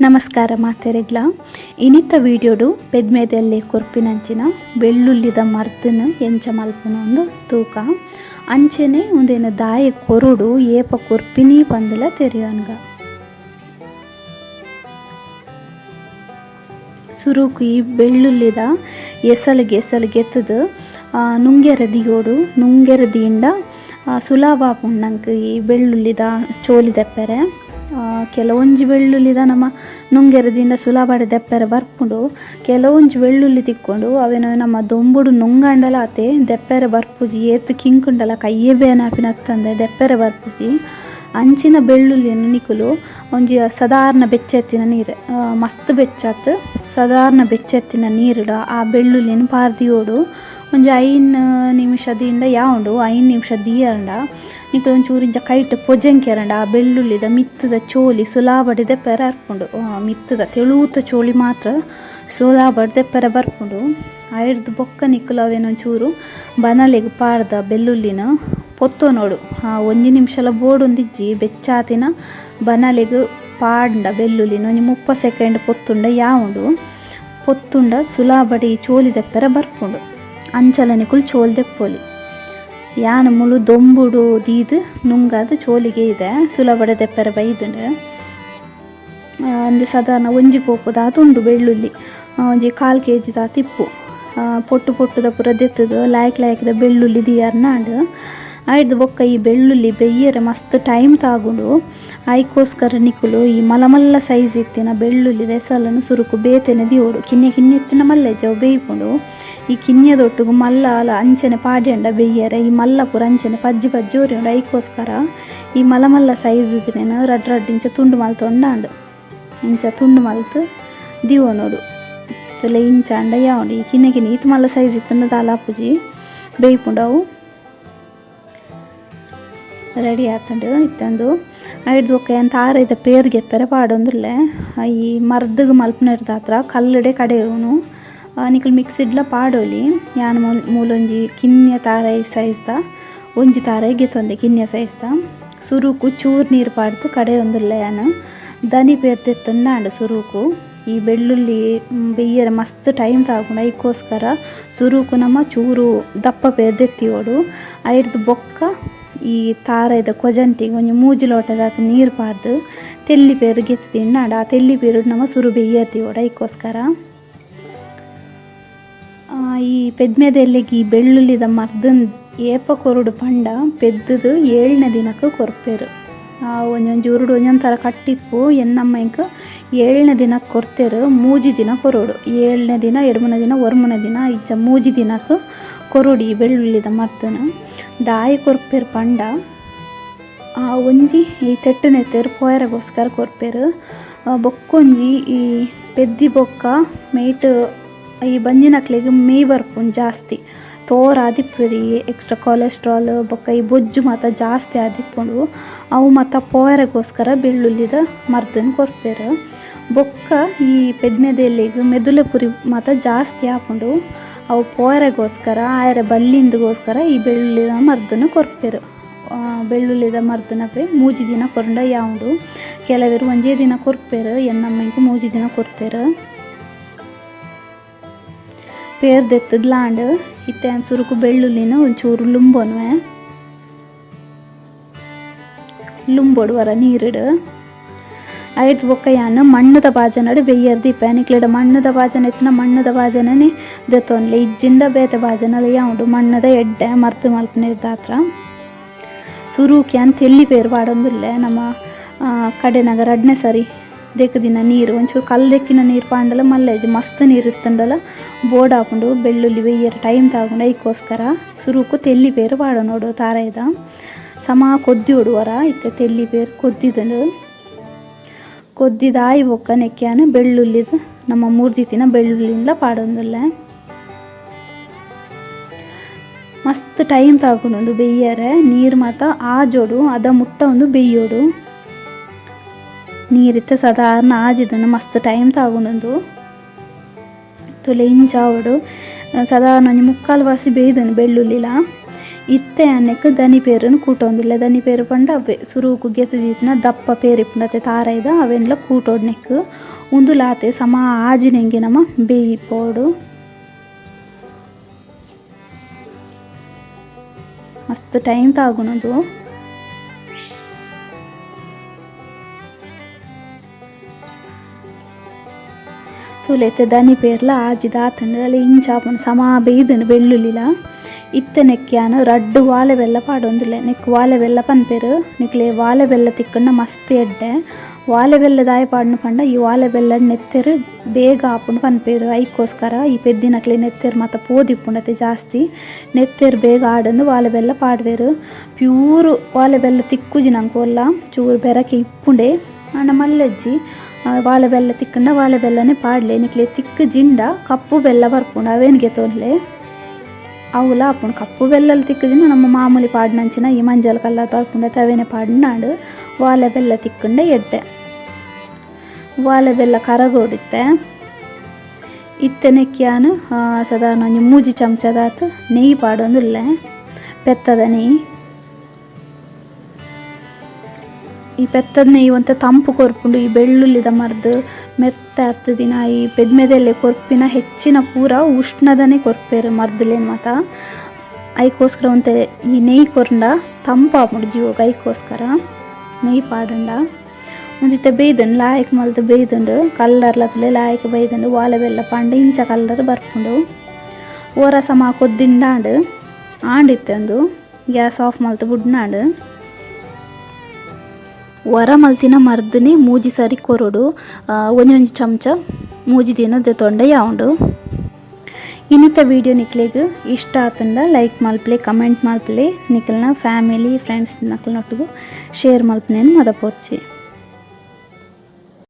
ನಮಸ್ಕಾರ ಮಾತೆರೆಗ್ಲ ಇನಿತ ವಿಡಿಯೋಡು ಪೆದ್ಮೆದೆಲ್ಲೆ ಕೊರ್ಪಿನಂಚಿನ ಬೆಳ್ಳುಳ್ಳಿದ ಮರ್ದನ್ ಎಂಚ ಮಲ್ಪುನ ಒಂದು ತೂಕ ಅಂಚೆನೆ ಉಂದೆನ್ ದಾಯೆ ಕೊರೊಡು ಏಪ ಕೊರ್ಪಿನಿ ಪಂದಲ ತೆರಿಯೊನ್ಗ. ಸುರುಕು ಈ ಬೆಳ್ಳುಳ್ಳಿದ ಎಸಲ್ಗೆ ಎಸಲ್ ಗೆತ್ತದು ನುಂಗೆರೆ ದಿಯೋಡು ನುಂಗೆರೆ ದೀಂಡ ಸುಲಭ ಆಪುಂಡು ಈ ಬೆಳ್ಳುಳ್ಳಿದ ಚೋಲಿ ದೆಪ್ಪೆರೆ. ಕೆಲವೊಂಜಿ ಬೆಳ್ಳುಳ್ಳಿದ ನಮ್ಮ ನುಂಗೆರೆ ದೀಂಡ ಸುಲಭ ದೆಪ್ಪೆರೆ ಬರ್ಪುಂಡು. ಕೆಲವೊಂಜಿ ಬೆಳ್ಳುಳ್ಳಿ ತಿಕ್ಕೊಂಡು ಅವೇನು ನಮ್ಮ ದೊಂಬುಡು ನುಂಗಂಡಲ ಆತೆ ದೆಪ್ಪೆರೆ ಬರ್ಪುಜಿ, ಏತ್ ಕಿಂಕುಂಡಲ ಕೈಯೇ ಬೇನೆ ಆಪಿನತ್ತಂದೆ ದೆಪ್ಪೆರೆ ಬರ್ಪುಜಿ. ಅಂಚಿನ ಬೆಳ್ಳುಳ್ಳಿಯನ್ನು ನಿಕುಲು ಒಂಜಿ ಸಾಧಾರಣ ಬೆಚ್ಚೆತ್ತಿನ ನೀರು, ಮಸ್ತ್ ಬೆಚ್ಚಾತ್ ಸಾಧಾರಣ ಬೆಚ್ಚೆತ್ತಿನ ನೀರುಡ ಆ ಬೆಳ್ಳುಳ್ಳಿಯನ್ನು ಪಾರ್ದಿಯೋಡು ಒಂಜಿ 5 ನಿಮಿಷ ದಿಂದ ಯಾವುಂಡು 5 ನಿಮಿಷ ದೀಯರಂಡ ನಿಕುಲು ಒಂಚೂರು ಇಂಚ ಕೈಟ್ ಪೊಜೆಂಕೆರಂಡ ಆ ಬೆಳ್ಳುಳ್ಳಿದ ಮಿತ್ತದ ಚೋಲಿ ಸುಲಾಬಡಿದೆ ಪೆರ ಅರ್ಪುಂಡು. ಮಿತ್ತದ ತೆಳೂತ ಚೋಲಿ ಮಾತ್ರ ಸುಲಾಬಡ್ದೆ ಪೆರ ಬರ್ಪುಂಡು. ಐರ್ದು ಬೊಕ್ಕ ನಿಕುಲು ಅವೇನೊಂಚೂರು ಬನಲೆಗ್ ಪಾಡ್ದ ಬೆಳ್ಳುಳ್ಳಿನ ಪೊತ್ತೊ ನೋಡು ಒಂಜಿ ನಿಮಿಷಲ ಬೋಡೊಂದಿಜ್ಜಿ ಬೆಚ್ಚಾತಿನ ಬನಲೆಗ್ ಪಾಡ್ಂಡ ಬೆಳ್ಳುಳ್ಳಿನ ಒಂಜಿ 30 ಸೆಕೆಂಡ್ ಪೊತ್ತುಂಡ ಯಾವುಂಡು ಪೊತ್ತುಂಡ ಸುಲಾಬಡಿ ಚೋಲಿ ದೆಪ್ಪೆರ ಬರ್ಪುಂಡು. ಅಂಚಲ ನಿಕುಲು ಚೋಲಿ ದೆಪ್ಪೊಲಿ. ಯಾನ್ ಮುಲು ದೊಂಬುಡು ದೀದ್ ನುಂಗಾದ್ ಚೋಲಿಗೆ ಇದೆ ಸುಲಭಡೆ ದೆಪ್ಪೆರ ಬೈದುಂಡು. ಅಂದೆ ಸಾಧಾರಣ ಒಂಜಿ ಕೋಪುದ ಉಂಡು ಬೆಳ್ಳುಳ್ಳಿ ಒಂಜಿ 1/4 ಕೆಜಿ ದಾತ್ ಇಪ್ಪು. ಪೊಟ್ಟು ಪೊಟ್ಟುದ ಪೂರ ದೆತ್ತದು ಲಾಯ್ಕ್ ಲಾಯ್ಕ್ದ ಬೆಳ್ಳುಳ್ಳಿ ದಿಯಾರ್ನಾಂಡ್. ಐಡ್ದ್ ಬೊಕ್ಕ ಈ ಬೆಳ್ಳುಳ್ಳಿ ಬೆಯ್ಯರೆ ಮಸ್ತ್ ಟೈಮ್ ತಾಗುಂಡು. ಐಕೋಸ್ಕರ ನಿಕುಲು ಈ ಮಲ್ಲ ಸೈಜ್ ಇತ್ತಿನ ಬೆಳ್ಳುಳ್ಳಿ ಎಸಲನ್ನು ಸುರುಕು ಬೇತೆನೆ ದಿಯೋಡು. ಕಿನ್ಯ ಕಿನ್ಯ ಇತ್ತಿನ ಮಲ್ಲೆಜ್ಜ ಅವು ಬೇಯ್ಪುಂಡು. ಈ ಕಿನ್ಯದೊಟ್ಟುಗು ಮಲ್ಲ ಅಲ ಅಂಚನೆ ಪಾಡ್ಯಂಡ ಬೆಯ್ಯರೆ ಈ ಮಲ್ಲ ಪೂರ ಅಂಚನೆ ಪಜ್ಜಿ ಪಜ್ಜಿ ಒರಿಯುಂಡು. ಐಕೋಸ್ಕರ ಈ ಮಲ್ಲ ಸೈಜ್ ಇತ್ತಿನ ರಡ್ಡ್ ರಡ್ಡ್ ಇಂಚ ತುಂಡು ಮಲ್ತೊಂಡಾಂಡ್ ಇಂಚ ತುಂಡು ಮಲ್ತ್ ದಿವೊನೊಡು. ತೊಲೆ ಇಂಚ ಅಂಡ ಯಾವುಂಡು ಈ ಕಿನ್ಯ ಕಿನ್ಯ ಈತ್ ಮಲ್ಲ ಸೈಜ್ ಇತ್ತಿನ ದಾಲ ಆಪುಜಿ ಬೇಯ್ಪುಂಡು. ಅವು ರೆಡಿ ಆತುಂಡು ಇತ್ತಂದು. ಐಡ್ದ್ ಬೊಕ್ಕ ಯಾನ್ ತಾರಾಯಿದ ಪೇರ್ ಗೆಪ್ಪೆರೆ ಪಾಡೊಂದುಲ್ಲೆ. ಈ ಮರ್ದಗ್ ಮಲ್ಪುನೆರ್ದಾತ್ರ ಕಲ್ಲುಡೆ ಕಡೆಯುನು ನಿಕುಲು ಮಿಕ್ಸಿಡ್ಲ ಪಾಡೊಲಿ. ಯಾನ್ ಮೂಲೊಂಜಿ ಕಿನ್ಯ ತಾರಾಯಿ ಸೈಜ್ದ ಒಂಜಿ ತಾರಾಯಿ ಗೆತ್ತೊಂದೆ ಕಿನ್ಯ ಸೈಜ್ದ. ಸುರುಕು ಚೂರು ನೀರು ಪಾಡ್ದು ಕಡೆಯೊಂದುಲ್ಲೆ. ಯಾನ್ ದನಿ ಪೇರ್ ದೆತ್ತೊಂಡಾಂಡ್. ಸುರುಕು ಈ ಬೆಳ್ಳುಳ್ಳಿ ಬೆಯ್ಯರೆ ಮಸ್ತ್ ಟೈಮ್ ತಾಗುಂಡು. ಐಕೋಸ್ಕರ ಸುರುಕು ನಮ ಚೂರು ದಪ್ಪ ಪೇರ್ ದೆತ್ತಿಯೋಡು. ಐಡ್ದ್ ಬೊಕ್ಕ ಈ ತಾರಾಯಿದ ಕೊಜಂಟಿಗ್ ಒಂಜಿ 3 ಲೋಟದಾತ್ ನೀರು ಪಾಡ್ದು ತೆಲ್ಲಿ ಪೇರು ಗೆತ್ತ್ ತಿಂಡಾಂಡ ಆ ತೆಲ್ಲಿ ಪೇರು ನಮ ಸುರು ಬೆಯ್ಯರೆ ದಿವೊಡು. ಐಕೋಸ್ಕರ ಈ ಪೆದ್ಮೆದೆಲ್ಲೆಗ್ ಈ ಬೆಳ್ಳುಳ್ಳಿದ ಮರ್ದನ್ ಏಪ ಕೊರೊಡು ಪಂಡ ಪೆದ್ದುದು 7ನೇ ದಿನಕ್ಕೆ ಕೊರ್ಪೆರು. ಒಂಜೊಂಜಿ ಉರುಡು ಒಂಜೊಂದು ಥರ ಕಟ್ಟಿಪ್ಪು. ಎನ್ನಮ್ಮ ಇಂಕ್ 7ನೇ ದಿನಕ್ಕೆ ಕೊರ್ತೆರು. 3 ದಿನ ಕೊರೊಡು. 7ನೇ ದಿನ 8ನೇ ದಿನ 9ನೇ ದಿನ ಇಂಚ 3 ದಿನಕ್ಕೆ ಕೊರೊಡು ಈ ಬೆಳ್ಳುಳ್ಳಿದ ಮರ್ದನ್. ದಾಯಿ ಕೊರ್ಪೆರು ಪಂಡ ಒಂಜಿ ಈ ತೆಟ್ಟು ನೆತ್ತೆರ್ ಪೋಯರೆಗೋಸ್ಕರ ಕೊರ್ಪೆರು. ಬೊಕ್ಕೊಂಜಿ ಈ ಪೆದ್ದಿ ಬೊಕ್ಕ ಮೇಟ್ ಈ ಬಂಜಿನಕ್ಲೆಗ್ ಮೇಯ್ ಬರ್ಪುಂಡು ಜಾಸ್ತಿ ತೋರ್ ಆದಿಪ್ಪುರಿ ಎಕ್ಸ್ಟ್ರಾ ಕೊಲೆಸ್ಟ್ರಾಲ್ ಬೊಕ್ಕ ಈ ಬೊಜ್ಜು ಮಾತ ಜಾಸ್ತಿ ಆದಿಪ್ಪುಂಡು. ಅವು ಮಾತ ಪೋಯರೆಗೋಸ್ಕರ ಬೆಳ್ಳುಳ್ಳಿದ ಮರ್ದನ್ ಕೊರ್ಪೆರು. ಬೊಕ್ಕ ಈ ಪೆದ್ಮೆದೆಲ್ಲೆಗ್ ಮೆದುಲೆ ಪುರಿ ಮಾತ ಜಾಸ್ತಿ ಆಪುಂಡು. ಅವು ಪೋಯರೆಗೋಸ್ಕರ ಆಯೆರೆ ಬಲ್ಲಿಂದಗೋಸ್ಕರ ಈ ಬೆಳ್ಳುಳ್ಳಿದ ಮರ್ದನ್ ಕೊರ್ಪೆರು. ಬೆಳ್ಳುಳ್ಳಿದ ಮರ್ದನಪೆ 3 ದಿನ ಕೊರಂಡ ಯಾವುಂಡು. ಕೆಲವೆರು ಒಂಜೇ ದಿನ ಕೊರ್ಪೆರು. ಎನ್ನಮ್ಮ 3 ದಿನ ಕೊರ್ತೆರು. ಪೇರ್ ದೆತ್ತದ್ಲಾಂಡ್ ಇತ್ತೆ ಸುರುಕು ಬೆಳ್ಳುಳ್ಳಿನ ಒಂಚೂರು ಲುಂಬೊನುವೆ ಲುಂಬೊಡು ವರ ನೀರುಡು. ಐಡ್ದ್ ಬೊಕ್ಕ ಯಾನ್ ಮಣ್ಣುದ ಬಾಜನಡ್ ಬೆಯ್ಯರ್ ದೀಪೆ. ನಿಕ್ಲೆಡ ಮಣ್ಣುದ ಬಾಜನ ಇತ್ತಿನ ಮಣ್ಣುದ ಬಾಜನನೆ ದೆತ್ತೊನ್ಲೆ. ಇಜ್ಜಿಂಡ ಬೇತೆ ಬಾಜನಲ ಯಾವುಂಡು. ಮಣ್ಣುದ ಎಡ್ಡೆ ಮರ್ದ್ ಮಲ್ಪುನೆರ್ದಾತ್ರ. ಸುರುಕು ಯಾನ್ ತೆಲ್ಲಿ ಪೇರು ಪಾಡೊಂದುಲ್ಲೆ. ನಮ್ಮ ಕಡೆನಗ ರಡ್ಡನೇ ಸರಿ ದೆಕ್ದಿನ ನೀರು ಒಂಚೂರು ಕಲ್ಲು ದೆಕ್ಕಿನ ನೀರು ಪಾಂಡಲ ಮಲ್ಲೆಜ್ಜಿ. ಮಸ್ತ್ ನೀರು ಇತ್ತುಂಡಲ ಬೋಡಾಪುಂಡು. ಬೆಳ್ಳುಳ್ಳಿ ಬೆಯ್ಯರೆ ಟೈಮ್ ತಾಗುಂಡು. ಐಕೋಸ್ಕರ ಸುರುಕು ತೆಲ್ಲಿ ಪೇರು ಪಾಡೊನೊಡು. ತಾರಾಯಿದ ಸಮ ಕೊದ್ದಿಯೋಡು ವರ. ಇತ್ತೆ ತೆಲ್ಲಿ ಪೇರು ಕೊದ್ದಿದುಂಡು. ಕೊದ್ದಿದಾಯಿ ಬೊಕ್ಕ ನೆಕ್ಯಾನ್ ಬೆಳ್ಳುಳ್ಳಿದ ನಮ್ಮ ಮೂರ್ದಿತ್ತಿನ ಬೆಳ್ಳುಳ್ಳಿಂದ ಪಾಡೊಂದುಲ್ಲೆ. ಮಸ್ತ್ ಟೈಮ್ ತಾಗುಂಡು ಬೆಯ್ಯರೆ. ನೀರು ಮಾತ ಆಜೋಡು ಅದ ಮುಟ್ಟ ಒಂದು ಬೆಯ್ಯೋಡು. ನೀರಿತ್ತೆ ಸಾಧಾರಣ ಆಜಿದನ್ನು ಮಸ್ತ್ ಟೈಮ್ ತಾಗುಂಡು. ತುಲೆ ಇಂಚಾವಡು ಸಾಧಾರಣ ಒಂಜಿ 3/4 ವಾಸಿ ಬೇಯ್ದನು ಬೆಳ್ಳುಳ್ಳಿಲ. ಇತ್ತೆ ಅನ್ನೆಕ್ ದನಿ ಪೇರುನು ಕೂಟೊಂದುಲ್ಲೆ. ದನಿ ಪೇರು ಪಂಡ ಅವೇ ಸುರುಕು ಗೆತ್ತ್ ದೀತಿನ ದಪ್ಪ ಪೇರು ಇಪ್ಪುಂಡತೆ ತಾರಾಯ್ದ ಅವೆನ್ಲ ಕೂಟೊಡು ನೆಕ್. ಉಂದುಲಾತೆ ಸಮ ಆಜಿನೆಂಗೆ ನಮ ಬೇಯಿಪೋಡು. ಮಸ್ತ್ ಟೈಮ್ ತಾಗುಣದು. ತೂಲೆ ದನಿ ಪೇರ್ಲ ಆಜಿದ ಆತುಂಡು. ಅಲ್ಲ ಇಂಚಾಪುಂಡು ಸಮ ಬೇಯ್ದುಂಡು ಬೆಳ್ಳುಳ್ಳಿಲ. ಇತ್ತೆ ನೆಕ್ಯಾನ ರಡ್ಡ್ ವಾಲೆ ಬೆಲ್ಲ ಪಾಡೊಂದುಲ್ಲೆ. ನೆಕ್ ವಾಲೆ ಬೆಲ್ಲ ಪನ್ಪೆರ್. ನಿಕ್ಲೆ ವಾಲೆ ಬೆಲ್ಲ ತಿಕ್ಕುಂಡ ಮಸ್ತ್ ಎಡ್ಡೆ. ವಾಲೆ ಬೆಲ್ಲ ದಾಯೆ ಪಾಡ್ನು ಪಂಡ ಈ ವಾಲೆ ಬೆಲ್ಲ ನೆತ್ತೆರ್ ಬೇಗ ಆಪುಂಡು ಪನ್ಪೆರ್. ಐಕೋಸ್ಕರ ಈ ಪೆದ್ದಿನಕ್ಲೆ ನೆತ್ತೆರ್ ಮಾತ ಪೋದಿಪ್ಪುಂಡತೆ ಜಾಸ್ತಿ ನೆತ್ತೆರ್ ಬೇಗ ಆಡಂದು ವಾಲೆ ಬೆಲ್ಲ ಪಾಡ್ವೆರ್. ಪ್ಯೂರ್ ವಾಲೆ ಬೆಲ್ಲ ತಿಕ್ಕುಜಿ ನಂಕ್ ಒಲ್ಲ ಚೂರು ಬೆರಕೆ ಇಪ್ಪುಂಡೆ ಆಂಡ ಮಲ್ಲೆಜ್ಜಿ. ವಾಲೆ ಬೆಲ್ಲ ತಿಕ್ಕುಂಡ ವಾಲೆ ಬೆಲ್ಲನೆ ಪಾಡ್ಲೆ. ನಿಕ್ಲೆ ತಿಕ್ಕು ಜಿಂಡ ಕಪ್ಪು ಬೆಲ್ಲ ಬರ್ಪುಂಡು ಅವೇನ್ ಗೆತೊನ್ಲೆ ಅವುಲ ಆಪುಂಡು. ಕಪ್ಪು ಬೆಲ್ಲಲ್ ತಿಕ್ಕುಜಿಂಡ ನಮ್ಮ ಮಾಮೂಲಿ ಪಾಡ್ನಂಚಿನ ಈ ಮಂಜಲ್ ಕಲ್ಲ ಬರ್ಪುಂಡು ಅವೇನೆ ಪಾಡ್ನಾಡು. ವಾಲೆ ಬೆಲ್ಲ ತಿಕ್ಕುಂಡ ಎಡ್ಡೆ. ವಾಲೆ ಬೆಲ್ಲ ಕರಗೋಡಿತ್ತೆ. ಇತ್ತೆ ನೆಕ್ಯಾನ್ ಸಾಧಾರಣ ಒಂಜಿ ಮೂಜಿ ಚಮಚದಾತ್ ನೆಯ್ಯಿ ಪಾಡೊಂದುಲ್ಲೆ, ಪೆತ್ತದ ನೆಯ್ಯಿ. ಈ ಪೆತ್ತದ ನೆಯ್ಯಿ ಒಂತೆ ತಂಪು ಕೊರ್ಪುಂಡು. ಈ ಬೆಳ್ಳುಳ್ಳಿದ ಮರ್ದ್ ಮೆರ್ತೆ ಅರ್ತ್ ದಿನ ಈ ಪೆದ್ಮೆದೆಲ್ಲೆ ಕೊರ್ಪಿನ ಹೆಚ್ಚಿನ ಪೂರ ಉಷ್ಣದನೆ ಕೊರ್ಪೆರ್ ಮರ್ದ್ಲೆನ್ ಮಾತ. ಐಕೋಸ್ಕರ ಒಂತೆ ಈ ನೆಯ್ಯಿ ಕೊರ್ಂಡ ತಂಪು ಆಪುಂಡು ಜೀವಗ್. ಐಕೋಸ್ಕರ ನೆಯ್ಯಿ ಪಾಡುಂಡ. ಒಂದಿತ್ತೆ ಬೇಯ್ದುಂಡು, ಲಾಯ್ಕ್ ಮಲ್ತ್ ಬೇಯ್ದುಂಡು. ಕಲ್ಲರ್ಲ ತೂಲೆ ಲಾಯ್ಕ್ ಬೇಯ್ದುಂಡು. ವಾಲೆ ಬೆಲ್ಲ ಪಾಂಡ ಇಂಚ ಕಲ್ಲರ್ ಬರ್ಪುಂಡು. ಓರ ಸಮ ಕೊದ್ದಿಂಡಾಂಡ್ ಆಂಡಿತ್ತೆ ಉಂದು. ಗ್ಯಾಸ್ ಆಫ್ ಮಲ್ತ್ ಬುಡ್ನಾಂಡ್. ಒರ ಮಲ್ತಿನ ಮರ್ದನೆ ಮೂಜಿ ಸರಿ ಕೊರೊಡು. ಒಂಜೊಂಜಿ ಚಮಚ ಮೂಜಿ ದಿನ ದೆತೊಂಡ ಯಾವುಂಡು. ಇನ್ನಿತ ವಿಡಿಯೋ ನಿಕ್ಲೆಗ್ ಇಷ್ಟ ಆತುಂಡ ಲೈಕ್ ಮಲ್ಪಲೆ, ಕಮೆಂಟ್ ಮಲ್ಪಲೆ, ನಿಕಲ್ನ ಫ್ಯಾಮಿಲಿ ಫ್ರೆಂಡ್ಸ್ ನಕಲ್ನೊಟ್ಟುಗು ಶೇರ್ ಮಲ್ಪನೇನು ಮದಪೊರ್ಚಿ.